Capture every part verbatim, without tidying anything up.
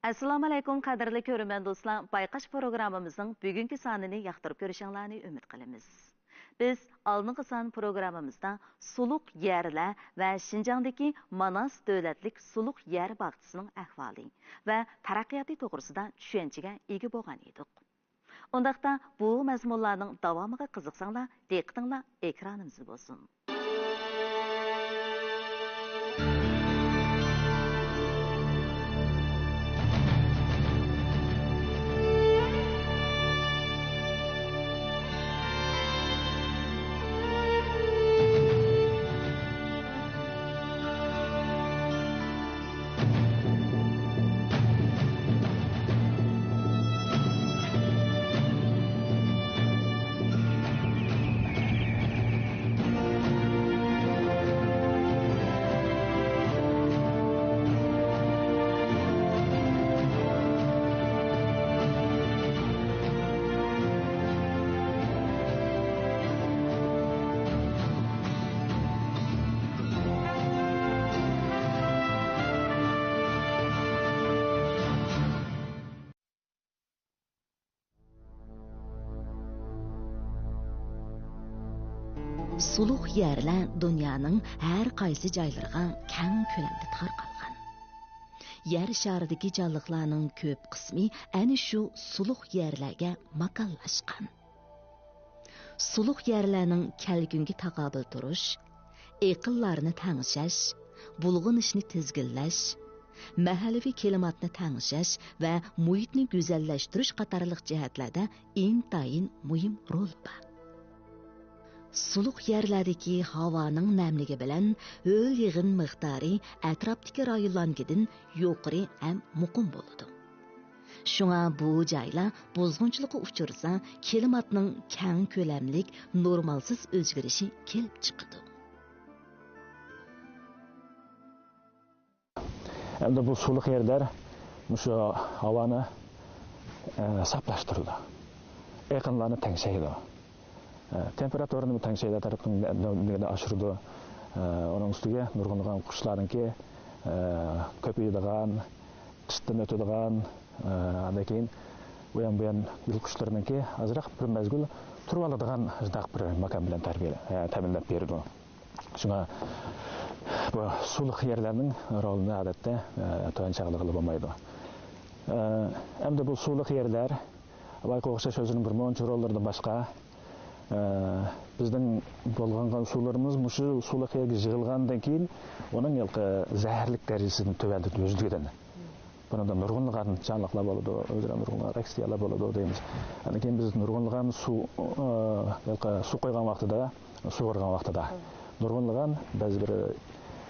ئەسسالامۇئەلەيكۇم، قەدىرلىك كۆرۈرمەن دوستلار، بايقاش پروگراممىمىزنىڭ بۈگۈنكى سانىنى ياقتۇرۇپ كۆرۈشۈڭلارنى ئۈمىد قىلىمىز. بىز ئالدىنقى سان پروگراممىمىزدا سۇلۇق يەرلەر ۋە شىنجاڭدىكى ماناس دۆلەتلىك سۇلۇق يەر باغچىسىنىڭ ئەھۋالى ۋە تەرەققىياتى توغرىسىدا چۈشەنچىگە ئىگە بولغان ئىدۇق. ئۇنداقتا بۇ مەزمۇنلارنىڭ داۋامىغا قىزىقساڭلار، دىققىتىڭلار ئېكرانىمىزدا بولسۇن. سۇلۇق يەرلەر دۇنيانىڭ ھەر قايسى جايلىرىغا كەڭ كۆلەمدە تارقالغان. يەر شارىدىكى جانلىقلارنىڭ كۆپ قىسمى ئەنە شۇ سۇلۇق يەرلەرگە ماكانلاشقان. سۇلۇق يەرلەرنىڭ كەلكۈنگە تاقابىل تۇرۇش، ئېقىنلارنى تەڭشەش، بۇلغىنىشنى تىزگىنلەش، مەھەللىۋى كىلىماتنى تەڭشەش ۋە مۇھىتنى گۈزەللەشتۈرۈش قاتارلىق جەھەتلەردە ئىنتايىن مۇھىم رولى بار. سۇلۇق يەرلەردىكى ھاۋانىڭ نەملىكى بىلەن ھۆل يېغىن مىقدارى ئەتراپتىكى رايونلارنىڭكىدىن يۇقىرى ھەم مۇقىم بولىدۇ. شۇڭا بۇ جايلار بۇزغۇنچىلىققا ئۇچرىسا، كىلىماتنىڭ كەڭ كۆلەملىك نورمالسىز ئۆزگىرىشى كېلىپ چىقىدۇ. ئەمدى بۇ سۇلۇق يەرلەر مۇشۇ ھاۋانى، ئە، ساپلاشتۇرىدۇ. ئېقىنلارنى تەڭشەيدۇ. ئە، تېمپېراتۇرىنى تەڭشەيدۇ، تەرەپنى ئاشۇرىدۇ. ئە، ئۇنىڭ ئۈستىگە نۇرغۇنلىغان قۇشلارنىڭكى، ئە، كۆپىيىدىغان، ئىتتىن ئۆتىدىغان، ئە، ئاندىن كېيىن ئۇيان بۇيان يىل قۇشلىرىنىڭكى ئازراق بىر مەزگىل تۇرۇۋالىدىغان شۇنداق بىر ماكان بىلەن تەربىيە، ئە، تەمىنلەپ بېرىدۇ. شۇڭا بۇ سۇلۇق يەرلەرنىڭ رولىنى ئادەتتە، ئە، تۆۋەن چاغلىغىلى بولمايدۇ. ئە، ئەمدى بۇ سۇلۇق يەرلەر بايقۇغا ئوخشاش ئۆزىنىڭ بىر مۇنچە روللىرىدىن باشقا، ئە، بىزنىڭ بۇلغانغان سۇلىرىمىز مۇشۇ سۇلۇق يەرگە يىغىلغاندىن كېيىن ئۇنىڭ ھېلىقى زەھەرلىك دەرىجىسىنى تۆۋەنلىتىدۇ ئۆزلۈكىدىن. بۇنىڭدا نۇرغۇنلىغان جانلىقلار بولىدۇ، ئۆزرە نۇرغۇنلىغان باكتېرىيەلەر بولىدۇ دەيمىز. ئاندىن كېيىن بىز نۇرغۇنلىغان سۇ، ئە، سۇ قۇيغان ۋاقتىدا، سۇغۇرغان ۋاقتىدا، نۇرغۇنلىغان بەزى بىر،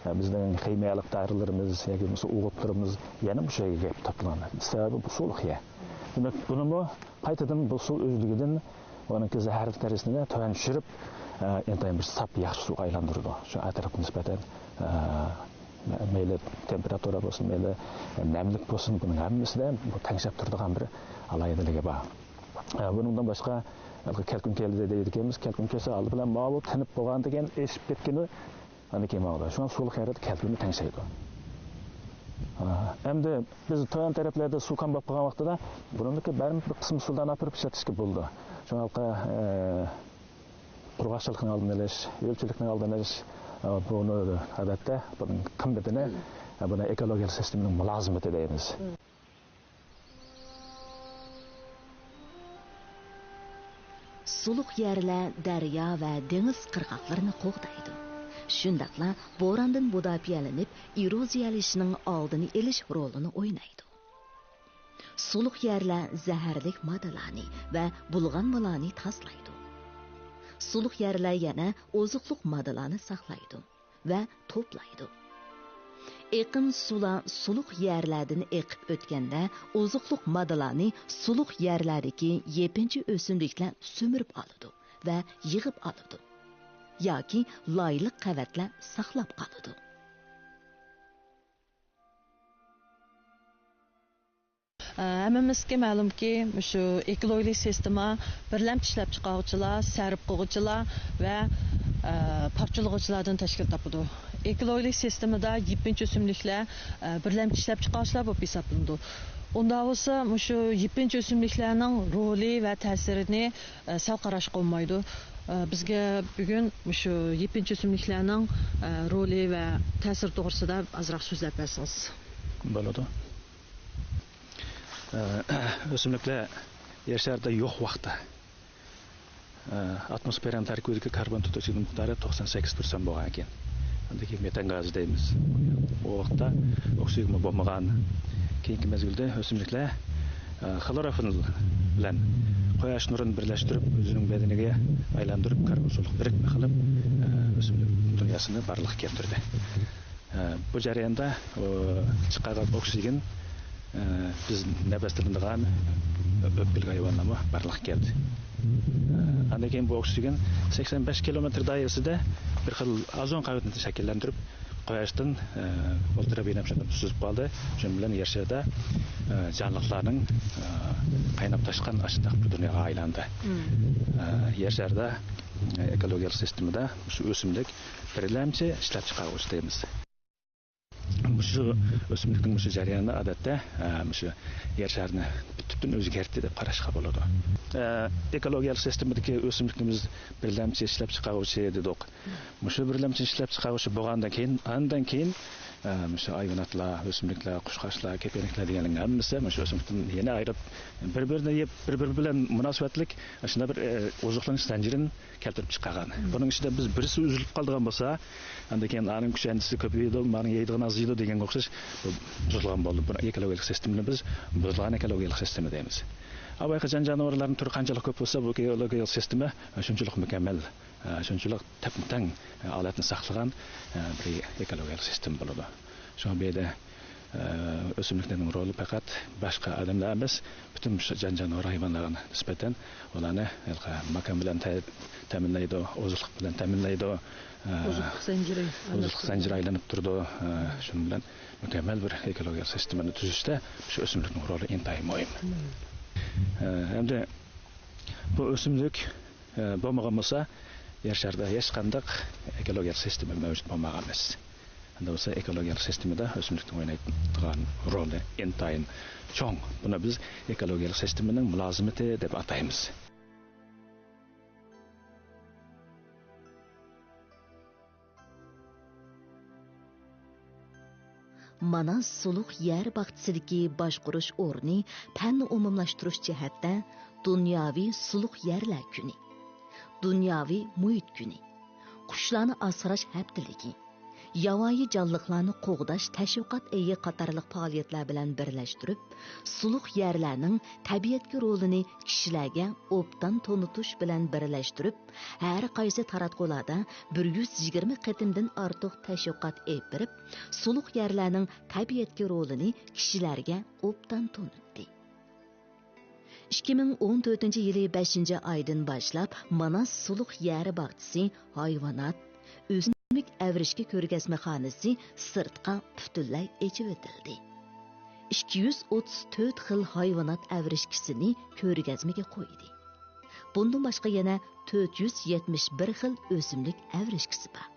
ئە، بىزنىڭ خىمىيەلىك دارىلىرىمىز ياكى بولمىسا ئوغۇتلىرىمىز يەنە مۇشۇ يەرگە كېلىپ توپلىنىدۇ. سەۋەبى بۇ سۇلۇق يەر. دېمەك، بۇنىمۇ قايتىدىن بۇ سۇ ئۆزلۈكىدىن ئۇنىڭكى زەھەرلىك دەرىجىسىنى تۆۋەن چۈشۈرۈپ، ئە، ئىنتايىن بىر ساپ، ياخشى سۇغا ئايلاندۇرىدۇ. شۇ ئەتراپقا نىسبەتەن، ئە، مەيلى تېمپېراتۇرا بولسۇن، مەيلى نەملىك بولسۇن، بۇنىڭ ھەممىسىدە بۇ تەڭشەپ تۇرىدىغان بىر ئالاھىدىلىكى بار. ئە، بۇنىڭدىن باشقا، ھېلىقى كەلكۈن كەلدى دەيدىكەنمىز. كەلكۈن كەلسە، ئالدى بىلەن ماۋۇ تىنىپ بولغاندىن كېيىن ئېشىپ كەتكىنى، ئاندىن كېيىن ماڭىدۇ. شۇڭا سۇلۇق يەرلەردە كەلكۈننى تەڭشەيدۇ. ئە، ئەمدى بىز تۆۋەن تەرەپلەردە سۇكام بولۇپ قالغان ۋاقتىدا بۇنىڭدىكى بەرمۇ بىر قىسىم سۇلارنى ئاپىرىپ ئىشلەتكىلى بولىدۇ. شۇڭلاشقا، ئە، قۇرغاقچىلىقنىڭ ئالدىنى ئېلىش، ھۆلچىلىكنىڭ ئالدىنى ئېلىش، ئە، بۇنى ئادەتتە بۇنىڭ قىممىتىنى، ئە، بۇنى ئېكولوگىيەلىك سىستېمىنىڭ مۇلازىمىتى دەيمىز. سۇلۇق يەرلەر دەريا ۋە دېڭىز قىرغاقلىرىنى قوغدايدۇ. شۇنداقلا بوراندىن مۇداپىئەلىنىپ، ئېروزىيەلىشىشنىڭ ئالدىنى ئېلىش رولىنى ئوينايدۇ. سۇلۇق يەرلەر زەھەرلىك ماددىلارنى ۋە بۇلغانمىلارنى تازىلايدۇ. سۇلۇق يەرلەر يەنە ئوزۇقلۇق ماددىلارنى ساقلايدۇ ۋە توپلايدۇ. ئېقىن سۇلار سۇلۇق يەرلەردىن ئېقىپ ئۆتكەندە، ئوزۇقلۇق ماددىلارنى سۇلۇق يەرلەردىكى يېپىنچا ئۆسۈملۈكلەر سۈمۈرۈپ ئالىدۇ ۋە يىغىپ ئالىدۇ ياكى لايلىق قەۋەتلەر ساقلاپ قالىدۇ. ھەممىمىزگە مەلۇمكى، مۇشۇ ئېكولوگىيەلىك سىستېما بىرلەمچى ئىشلەپچىقارغۇچىلار، سەرپ قىلغۇچىلار ۋە ئە، پارچىلىغۇچىلاردىن تەشكىل تاپىدۇ. ئېكولوگىيەلىك سىستېمىدا يېپىنچا ئۆسۈملۈكلەر، ئە، بىرلەمچى ئىشلەپچىقارغۇچىلار بولۇپ ھېسابلىنىدۇ. ئۇنداق بولسا، مۇشۇ يېپىنچا ئۆسۈملۈكلەرنىڭ رولى ۋە تەسىرىنى، ئە، سەل قاراشقا بولمايدۇ. ئە، بىزگە بۈگۈن مۇشۇ يېپىنچا ئۆسۈملۈكلەرنىڭ، ئە، رولى ۋە تەسىرى توغرىسىدا ئازراق سۆزلەپ بەرسىڭىز. بولىدۇ. ئە، ئۆسۈملۈكلەر يەر شارىدا يوق ۋاقىتتا، ئە، ئاتموسفېرانىڭ تەركىبىدىكى كاربون توتى ئوكسىدىنىڭ مىقدارى توقسان سەككىز پىرسەنت بولغان ئىكەن. ئاندىن كېيىن مېتان گازى دەيمىز. ئۇ ۋاقىتتا ئوكسىگېنمۇ بولمىغان. كېيىنكى مەزگىلدە ئۆسۈملۈكلەر، ئە، خلوروفىل بىلەن قۇياش نۇرىنى بىرلەشتۈرۈپ، ئۆزىنىڭ بەدىنىگە ئايلاندۇرۇپ، كاربون سۇلۇق بىرىكمە قىلىپ، ئە، ئۆسۈملۈك دۇنياسىنى بارلىققا كەلتۈردى. ئە، بۇ جەرياندا، ئۇ، چىقارغان ئوكسىگېن، ئە، بىز نەپەسلىنىدىغان ئۆپكىلىك ھايۋانلارمۇ بارلىققا كەلدى. ئە، ئاندىن كېيىن بۇ ئوكسىگېن سەكسەن بەش كىلومېتىر دائىرىسىدە بىر خىل ئازون قەۋەتنى شەكىللەندۈرۈپ، قۇياشتىن، ئە، ئۇلترا بىنەپشە نۇرىنى سۈزۈپ قالدى. شۇنىڭ بىلەن يەر شارىدا، ئە، جانلىقلارنىڭ، ئە، قايناپ تاشقان ئاشۇنداق بىر دۇنياغا ئايلاندى. ئە، يەر شارىدا، ئە، ئېكولوگىيەلىك سىستېمىدا مۇشۇ ئۆسۈملۈك بىرلەمچى ئىشلەپچىقارغۇچى دەيمىز. مۇشۇ ئۆسۈملۈكنىڭ مۇشۇ جەريانى ئادەتتە، ئە، مۇشۇ يەر شارىنى پۈتۈن ئۆزگەرتتى دەپ قاراشقا بولىدۇ. ئە، ئېكولوگىيەلىك سىستېمىدىكى ئۆسۈملۈكنى بىز بىرلەمچى ئىشلەپچىقارغۇچى دېدۇق. مۇشۇ بىرلەمچى ئىشلەپچىقارغۇچى بولغاندىن كېيىن، ئاندىن كېيىن، ئە، مۇشۇ ھايۋاناتلار، ئۆسۈملۈكلەر، قۇشقاچلار، كېپىنەكلەر دېگەنلەرنىڭ ھەممىسى مۇشۇ ئۆسۈملۈكتىن يەنە ئايرىپ، بىر-بىرىنى يەپ، بىر-بىرى بىلەن مۇناسىۋەتلىك شۇنداق بىر، ئە، ئوزۇقلىنىش زەنجىرىنى كەلتۈرۈپ چىقارغان. بۇنىڭ ئىچىدە بىز بىرسى ئۈزۈلۈپ قالىدىغان بولسا، ئاندىن كېيىن ئانىڭ كۈشەندىسى كۆپىيىدۇ، مانا يەيدىغىنى ئازىيىدۇ دېگەنگە ئوخشاش بۇ بۇزۇلغان بولدى. بۇ ئېكولوگىيەلىك سىستېمىنى بىز بۇزۇلغان ئېكولوگىيەلىك سىستېما دەيمىز. ئاۋۋالقى جان-جانىۋارلارنىڭ تۈرى قانچىلىك كۆپ بولسا، بۇ ئېكولوگىيەلىك سىستېما شۇنچىلىك مۇكەممەل، شۇنچىلىق تەپتەڭ ھالەتنى ساقلىغان بىر ئېكولوگىيەلىك سىستېما بولىدۇ. شۇڭا بۇ يەردە ئۆسۈملۈكلەرنىڭ رولى پەقەت باشقا ئادەملەر ئەمەس، پۈتۈن مۇشۇ جان-جانىۋار ھايۋانلارغا نىسبەتەن ئۇلارنى ھېلىقى ماكان بىلەن تە-، تەمىنلەيدۇ، ئوزۇقلۇق بىلەن تەمىنلەيدۇ. ئوزۇقلۇق زەنجىرى. ئوزۇقلۇق زەنجىرى ئايلىنىپ تۇرىدۇ. شۇنىڭ بىلەن مۇكەممەل بىر ئېكولوگىيەلىك سىستېمىنى تۈزۈشتە شۇ ئۆسۈملۈكنىڭ رولى ئىنتايىن مۇھىم. ئە، ھەمدە بۇ ئۆسۈملۈك، ئە، بولمىغان بولسا، يەر شارىدا ھېچقانداق ئېكولوگىيەلىك سىستېما مەۋجۇت بولمىغان ئەمەس. ئەمدى بولسا ئېكولوگىيەلىك سىستېمىدا ئۆسۈملۈكنىڭ ئوينايدىغان رولى ئىنتايىن چوڭ. بۇنى بىز ئېكولوگىيەلىك سىستېمىنىڭ مۇلازىمىتى دەپ ئاتايمىز. ماناس سۇلۇق يەر باغچىسىدىكى باشقۇرۇش ئورنى پەن ئومۇملاشتۇرۇش جەھەتتە دۇنياۋى سۇلۇق يەرلەر كۈنى، دۇنياۋى مۇھىت كۈنى، قۇشلارنى ئاسراش ھەپتىلىكى، ياۋايى جانلىقلارنى قوغداش تەشۋىقات ئېيى قاتارلىق پائالىيەتلەر بىلەن بىرلەشتۈرۈپ، سۇلۇق يەرلەرنىڭ تەبىئەتكە رولىنى كىشىلەرگە ئوبدان تونۇتۇش بىلەن بىرلەشتۈرۈپ، ھەر قايسى تاراتقۇلاردا بىر يۈز يىگىرمە قېتىمدىن ئارتۇق تەشۋىقات ئېلىپ بېرىپ، سۇلۇق يەرلەرنىڭ تەبىئەتكە رولىنى كىشىلەرگە ئوبدان تونۇتتى. ئىككى مىڭ ئون تۆتىنچى يىلى بەشىنچى ئايدىن باشلاپ ماناس سۇلۇق يەر باغچىسى ھايۋانات، ئۆسۈملۈك ئەۋرىشكە كۆرگەزمىخانىسى سىرتقا پۈتۈنلەي ئېچىۋېتىلدى. ئىككى يۈز ئوتتۇز تۆت خىل ھايۋانات ئەۋرىشكىسىنى كۆرگەزمىگە قويدى. بۇندىن باشقا يەنە تۆت يۈز يەتمىش بىر خىل ئۆسۈملۈك ئەۋرىشكىسى بار.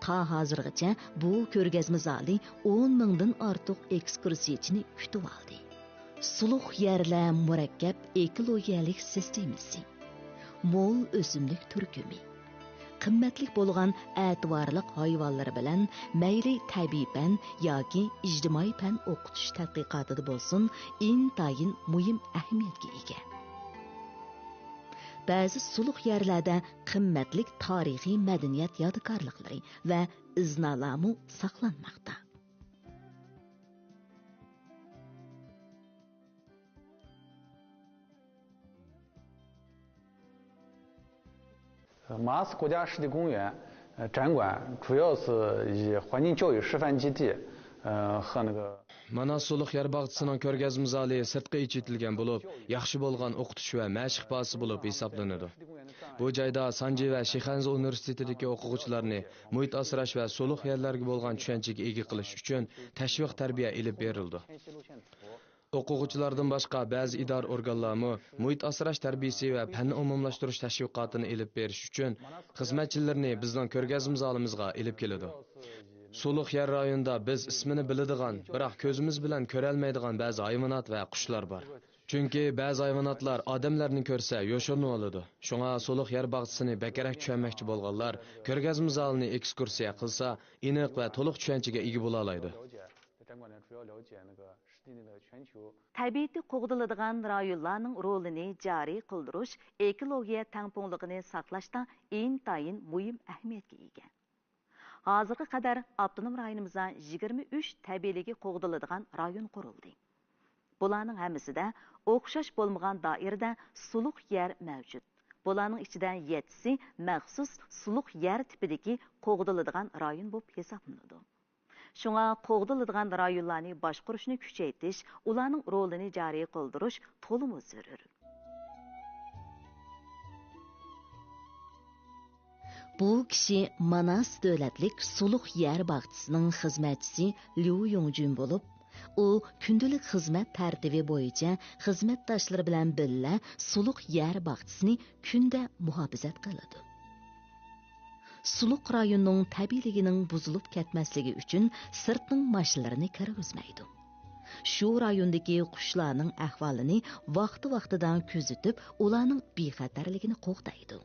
تا ھازىرغىچە بۇ كۆرگەزمە زالى ئون مىڭدىن ئارتۇق ئېكسكۇرسىيىچىنى كۈتۈۋالدى. سۇلۇق يەرلەر مۇرەككەپ ئېكولوگىيەلىك سىستېمىسى، مول ئۆسۈملۈك تۈركۈمى، قىممەتلىك بولغان ئەتىۋارلىق ھايۋانلىرى بىلەن مەيلى تەبىئىي پەن ياكى ئىجتىمائىي پەن ئوقۇتۇش تەتقىقاتىدا بولسۇن، ئىنتايىن مۇھىم ئەھمىيەتكە ئىگە. بەزى سۇلۇق يەرلەردە قىممەتلىك تارىخىي مەدەنىيەت يادىكارلىقلىرى ۋە ئىزنالارمۇ ساقلانماقتا. 马斯国家湿地公园，呃，展馆主要是以环境教育示范基地，呃，和那个 ماناس سۇلۇق يەر باغچىسىنىڭ كۆرگەزمە زالى سىرتقا ئېچىۋېتىلگەن بولۇپ، ياخشى بولغان ئوقۇتۇش ۋە مەشىق بازىسى بولۇپ ھېسابلىنىدۇ. بۇ جايدا سانجى ۋە شىخەنزە ئۇنىۋېرسىتېتىدىكى ئوقۇغۇچىلارنى مۇھىت ئاسراش ۋە سۇلۇق يەرلەرگە بولغان چۈشەنچىگە ئىگە قىلىش ئۈچۈن تەشۋىق تەربىيە ئېلىپ بېرىلىدۇ. ئوقۇغۇچىلاردىن باشقا بەزى ئىدارە ئورگانلارمۇ مۇھىت ئاسراش تەربىيىسى ۋە پەننى ئومۇملاشتۇرۇش تەشۋىقاتىنى ئېلىپ بېرىش ئۈچۈن خىزمەتچىلىرىنى بىزنىڭ كۆرگەزمە زالىمىزغا ئېلىپ كېلىدۇ. سۇلۇق يەر رايونىدا بىز ئىسمىنى بىلىدىغان، بىراق كۆزىمىز بىلەن كۆرەلمەيدىغان بەزى ھايۋانات ۋە قۇشلار بار. چۈنكى بەزى ھايۋاناتلار ئادەملەرنى كۆرسە يوشۇرۇنۇۋالىدۇ. شۇڭا سۇلۇق يەر باغچىسىنى بەكرەك چۈشەنمەكچى بولغانلار كۆرگەزمە زالىنى ئېكسكۇرسىيە قىلسا، ئېنىق ۋە تولۇق چۈشەنچىگە ئىگە بولالايدۇ. تەبىئىتى قوغدىلىدىغان رايونلارنىڭ رولىنى جارى قىلدۇرۇش ئېكولوگىيە تەڭپۇڭلۇقىنى ساقلاشتا ئىنتايىن مۇھىم ئەھمىيەتكە ئىگە. ھازىرغا قەدەر ئاپتونوم رايونىمىزدا يىگىرمە ئۈچ تەبىئىيلىكى قوغدىلىدىغان رايون قۇرۇلدى. بۇلارنىڭ ھەممىسىدە ئوخشاش بولمىغان دائىرىدە سۇلۇق يەر مەۋجۇت. بۇلارنىڭ ئىچىدە يەتتىسى مەخسۇس سۇلۇق يەر تىپىدىكى قوغدىلىدىغان رايون بولۇپ ھېسابلىنىدۇ. شۇڭا قوغدىلىدىغان رايونلارنى باشقۇرۇشنى كۈچەيتىش، ئۇلارنىڭ رولىنى جارى قىلدۇرۇش تولىمۇ زۆرۈر. بۇ كىشى ماناس دۆلەتلىك سۇلۇق يەر باغچىسىنىڭ خىزمەتچىسى ليۇ يۇڭجۈن بولۇپ، ئۇ كۈندىلىك خىزمەت تەرتىپى بويىچە خىزمەتداشلىرى بىلەن بىللە سۇلۇق يەر باغچىسىنى كۈندە مۇھاپىزەت قىلىدۇ. سۇلۇق رايوننىڭ تەبىئىيلىكىنىڭ بۇزۇلۇپ كەتمەسلىكى ئۈچۈن سىرتنىڭ ماشىنىلىرىنى كىرگۈزمەيدۇ. شۇ رايوندىكى قۇشلارنىڭ ئەھۋالىنى ۋاقتى-ۋاقتىدا كۆزىتىپ، ئۇلارنىڭ بىخەتەرلىكىنى قوغدايدۇ.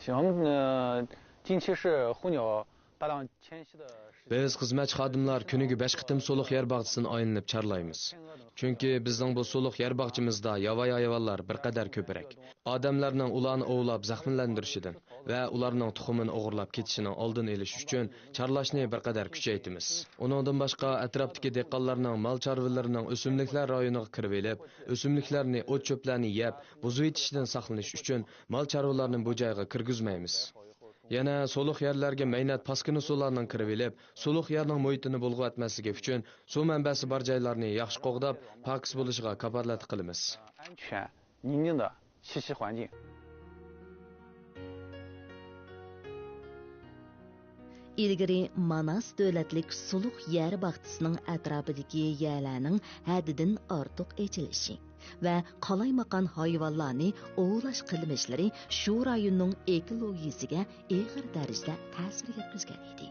行，呃，近期是候鸟大量迁徙的时间。 بىز خىزمەتچى خادىملار كۈنىگە بەش قېتىم سۇلۇق يەر باغچىسىنى ئايلىنىپ چارلايمىز. چۈنكى بىزنىڭ بۇ سۇلۇق يەر باغچىمىزدا ياۋايى ھايۋانلار بىر قەدەر كۆپرەك. ئادەملەرنىڭ ئۇلارنى ئوۋلاپ زەخىملەندۈرۈشىدىن ۋە ئۇلارنىڭ تۇخۇمىنى ئوغرىلاپ كېتىشىنىڭ ئالدىنى ئېلىش ئۈچۈن چارلاشنى بىر قەدەر كۈچەيتىمىز. ئۇنىڭدىن باشقا، ئەتراپتىكى دېھقانلارنىڭ مال چارۋىلىرىنىڭ ئۆسۈملۈكلەر رايونىغا كىرىۋېلىپ، ئۆسۈملۈكلەرنى، ئوت-چۆپلەرنى يەپ، بۇزۇۋېتىشىدىن ساقلىنىش ئۈچۈن مال چارۋىلارنى بۇ جايغا كىرگۈزمەيمىز. يەنە سۇلۇق يەرلەرگە مەينەت پاسكىنا سۇلارنىڭ كىرىۋېلىپ، سۇلۇق يەرنىڭ مۇھىتىنى بۇلغىۋەتمەسلىكى ئۈچۈن سۇ مەنبەسى بار جايلارنى ياخشى قوغداپ، پاكىز بولۇشىغا كاپالەتلىك قىلىمىز. 安全、宁静的栖息环境。 ئىلگىرى ماناس دۆلەتلىك سۇلۇق يەر باغچىسىنىڭ ئەتراپىدىكى يەرلەرنىڭ ھەددىدىن ئارتۇق ئېچىلىشى ۋە قالايمىقان ھايۋانلارنى ئوۋلاش قىلمىشلىرى شۇ رايوننىڭ ئېكولوگىيىسىگە ئېغىر دەرىجىدە تەسىر يەتكۈزگەن ئىدى.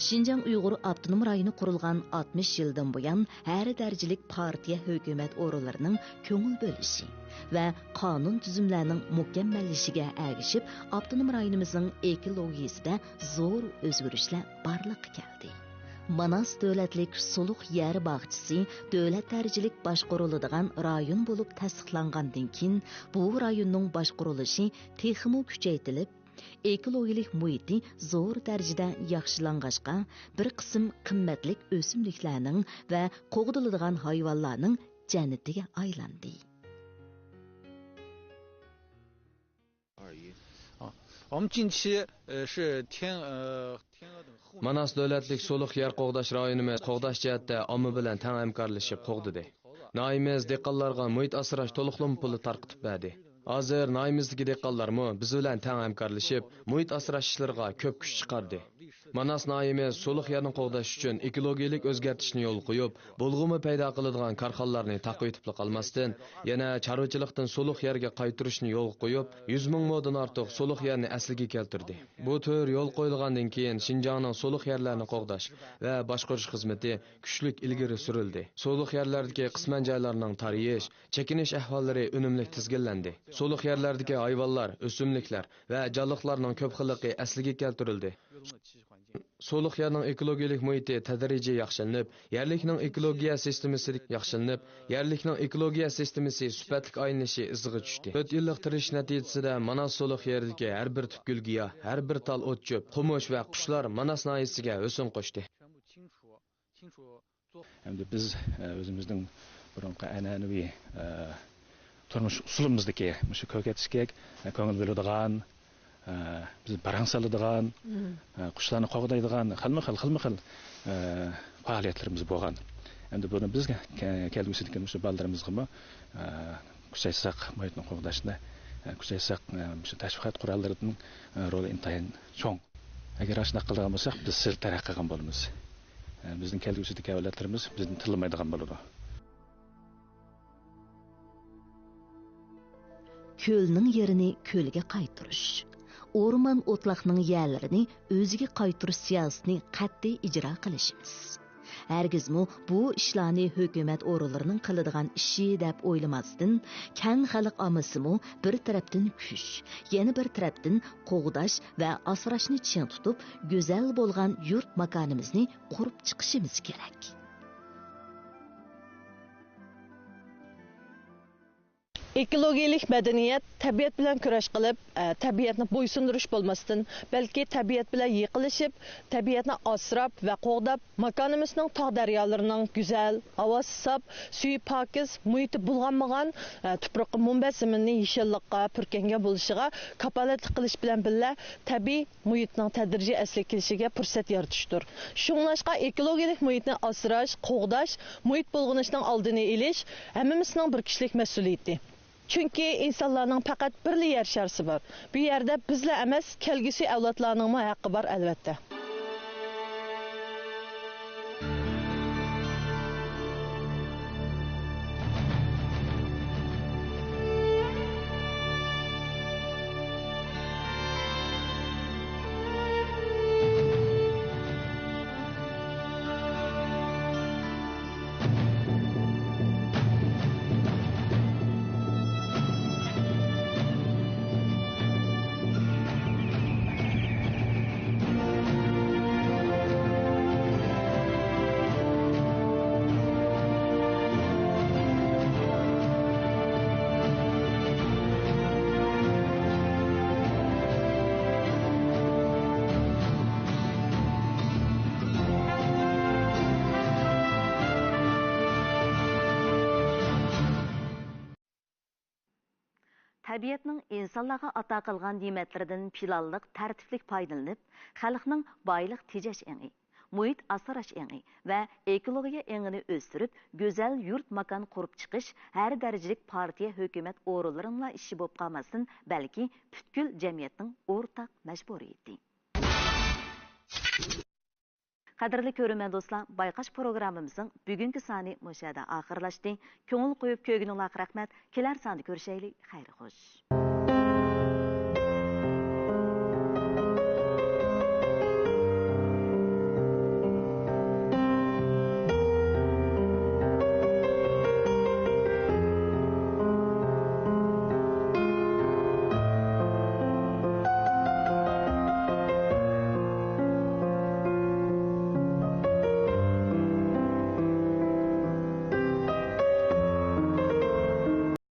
شىنجاڭ ئۇيغۇر ئاپتونوم رايونى قۇرۇلغان ئاتمىش يىلدىن بۇيان، ھەر دەرىجىلىك پارتىيە، ھۆكۈمەت ئورۇنلىرىنىڭ كۆڭۈل بۆلۈشى ۋە قانۇن تۈزۈملەرنىڭ مۇكەممەللىشىگە ئەگىشىپ، ئاپتونوم رايونىمىزنىڭ ئېكولوگىيىسىدە زور ئۆزگىرىشلەر بارلىققا كەلدى. ماناس دۆلەتلىك سۇلۇق يەر باغچىسى دۆلەت دەرىجىلىك باشقۇرۇلىدىغان رايون بولۇپ تەستىقلانغاندىن كېيىن، بۇ رايوننىڭ باشقۇرۇلۇشى تېخىمۇ كۈچەيتىلىپ، ئېكولوگىيىلىك مۇھىتى زور دەرىجىدە ياخشىلانغاچقا، بىر قىسىم قىممەتلىك ئۆسۈملۈكلەرنىڭ ۋە قوغدىلىدىغان ھايۋانلارنىڭ جەننىتىگە ئايلاندى. 我们近期呃是天呃天鹅等候鸟 ماناس دۆلەتلىك سۇلۇق يەر قوغداش رايونىمىز قوغداش جەھەتتە ئامما بىلەن تەڭ ھەمكارلىشىپ قوغدىدى. ناھىيىمىز دېھقانلارغا مۇھىت ئاسراش تولۇقلىما پۇلى تارقىتىپ بەردى. ھازىر ناھىيىمىزدىكى دېھقانلارمۇ بىز بىلەن تەڭ ھەمكارلىشىپ، مۇھىت ئاسراش ئىشلىرىغا كۆپ كۈچ چىقاردى. ماناس ناھىيىمىز سۇلۇق يەرنى قوغداش ئۈچۈن ئېكولوگىيىلىك ئۆزگەرتىشنى يولغا قويۇپ، بۇلغىما پەيدا قىلىدىغان كارخانىلارنى تاقىۋېتىپلا قالماستىن، يەنە چارۋىچىلىقتىن سۇلۇق يەرگە قايتۇرۇشنى يولغا قويۇپ، يۈز مىڭ مودىن ئارتۇق سۇلۇق يەرنى ئەسلىگە كەلتۈردى. بۇ تۈر يولغا قويۇلغاندىن كېيىن، شىنجاڭنىڭ سۇلۇق يەرلەرنى قوغداش ۋە باشقۇرۇش خىزمىتى كۈچلۈك ئىلگىرى سۈرۈلدى. سۇلۇق يەرلەردىكى قىسمەن جايلارنىڭ تارىيىش، چېكىنىش ئەھۋاللىرى ئۈنۈملۈك تىزگىنلەندى. سۇلۇق يەرلەردىكى ھايۋانلار، ئۆسۈملۈكلەر ۋە جانلىقلارنىڭ كۆپ خىللىقى ئەسلىگە كەلتۈرۈلدى. سۇلۇق يەرنىڭ ئېكولوگىيەلىك مۇھىتى تەدرىجىي ياخشىلىنىپ، يەرلىكنىڭ ئېكولوگىيە سىستېمىسى ياخشىلىنىپ، يەرلىكنىڭ ئېكولوگىيە سىستېمىسى سۈپەتلىك ئايلىنىشى ئىزغا چۈشتى. تۆت يىللىق تىرىشىش نەتىجىسىدە ماناس سۇلۇق يېرىدىكى ھەر بىر تۈپ گۈلگىياھ، ھەر بىر تال ئوت-چۆپ، قومۇش ۋە قۇشلار ماناس ناھىيەسىگە ھۆسن قوشتى. ئەمدى بىز ئۆزىمىزنىڭ بۇرۇنقى ئەنئەنىۋى تۇرمۇش ئۇسۇلىمىزدىكى مۇشۇ كۆكەرتىشكە كۆڭۈل بۆلىدىغان، بىز پاراڭ سالىدىغان، قۇشلارنى قوغدايدىغان خىلمۇ خىل، خىلمۇ خىل پائالىيەتلىرىمىز بولغان. ئەمدى بۇنى بىز كەلگۈسىدىكى مۇشۇ بالىلىرىمىزغىمۇ كۈچەيتسەك، مۇھىتنى قوغداشنى كۈچەيتسەك، مۇشۇ تەشۋىقات قوراللىرىنىڭ رولى ئىنتايىن چوڭ. ئەگەر ئاشۇنداق قىلىدىغان بولساق، بىز سىر تەرەققىي قىلغان بولىمىز. بىزنىڭ كەلگۈسىدىكى ئەۋلادلىرىمىز بىزنى تىللىمايدىغان بولىدۇ. كۆلنىڭ يېرىنى كۆلگە قايتۇرۇش، ئورمان ئوتلاقنىڭ يەرلىرىنى ئۆزىگە قايتۇرۇش سىياسىتىنى قەتئىي ئىجرا قىلىشىمىز. ھەرگىزمۇ بۇ ئىشلارنى ھۆكۈمەت ئورۇنلىرىنىڭ قىلىدىغان ئىشى دەپ ئويلىماستىن، كەڭ خەلق ئاممىسىمۇ بىر تەرەپتىن كۈچ، يەنە بىر تەرەپتىن قوغداش ۋە ئاسراشنى چىڭ تۇتۇپ، گۈزەل بولغان يۇرت ماكانىمىزنى قۇرۇپ چىقىشىمىز كېرەك. ئېكولوگىيەلىك مەدەنىيەت تەبىئەت بىلەن كۈرەش قىلىپ، تەبىئەتنى بويسۇندۇرۇش بولماستىن، بەلكى تەبىئەت بىلەن يېقىنلىشىپ، تەبىئەتنى ئاسراپ ۋە قوغداپ، ماكانىمىزنىڭ تاغ-دەريالىرىنىڭ گۈزەل، ھاۋاسى ساپ، سۈيى پاكىز، مۇھىتى بۇلغانمىغان، تۇپرىقى مۇنبەت زېمىنىنى يېشىللىققا پۈركەنگەن بولۇشىغا كاپالەتلىك قىلىش بىلەن بىللە، تەبىئىي مۇھىتنىڭ تەدرىجىي ئەسلىگە كېلىشىگە پۇرسەت يارىتىشتۇر. شۇڭلاشقا ئېكولوگىيەلىك مۇھىتنى ئاسراش، قوغداش، مۇھىت بۇلغىنىشنىڭ ئالدىنى ئېلىش ھەممىمىزنىڭ بىر كىشىلىك مەسئۇلىيىتى. چۈنكى ئىنسانلارنىڭ پەقەت بىرلا يەر شارىسى بار. بۇ يەردە بىزلا ئەمەس، كەلگۈسى ئەۋلادلارنىڭمۇ ھەققى بار، ئەلۋەتتە. تەبىئەتنىڭ ئىنسانلارغا ئاتا قىلغان نېمەتلىرىدىن پىلانلىق، تەرتىپلىك پايدىلىنىپ، خەلقنىڭ بايلىق تېجەش ئېڭى، مۇھىت ئاسراش ئېڭى ۋە ئېكولوگىيە ئېڭىنى ئۆستۈرۈپ، گۈزەل يۇرت ماكان قۇرۇپ چىقىش ھەر دەرىجىلىك پارتىيە، ھۆكۈمەت ئورۇنلىرىنىڭلا ئىشى بولۇپ قالماستىن، بەلكى پۈتكۈل جەمئىيەتنىڭ ئورتاق مەجبۇرىيىتى. قەدىرلىك كۆرۈرمەن دوستلار، بايقاش پروگراممىمىزنىڭ بۈگۈنكى سانى مۇشۇ يەردە ئاخىرلاشتى. كۆڭۈل قويۇپ كۆرگىنىڭلارغا رەھمەت. كېلەر ساندا كۆرۈشەيلى. خەير خوش.